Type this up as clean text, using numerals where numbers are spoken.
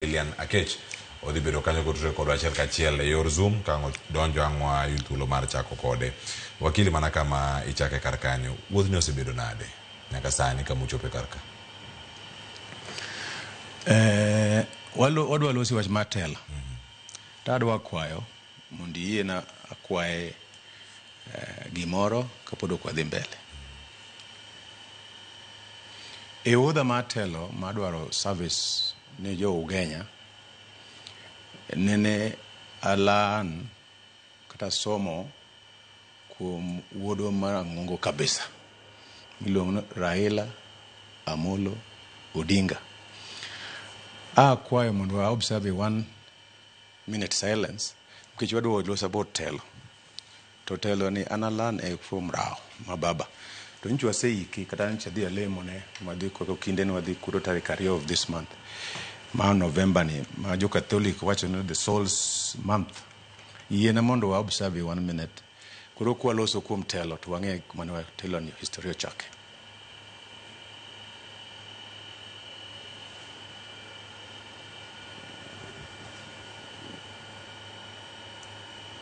Lilian Akech odhi bedo kanyo kotudore kodwa achiel kachiel e yor Zoom ka ang' odonjo ang' wayud thuolo mar chako kode. Wakili mana kama ichake kar kanyo, wuodhni osebedo nade nyaka sani kama uchope kar ka? Eh, wadwa losi wach mar telo. To adwa kwayo mondo iyiena akwaye gimoro kapod ok wadhi mbele. E wuodha mar telo madwaro service ne jo Ugenya, nene alan kata somo kuom wuodwa marang'ongo kabisa miluongo ni Raila Amolo Odinga. Akwayo mondo wa observe 1 minute silence nikech wadwa loso about telo. To telo ni an alan e from Rao ma baba. To nyocha waseiki kata nyocha adhi alemo ne wadhi koro kinde ni wadhi kuro tarik 2 of this month. Ma November ni ma jo Catholic wacho ni the souls month. Yiena mondo wa observe 1 minute. Koro kwaloso kuom telo to wang'e kuma ne telo ni history ochake.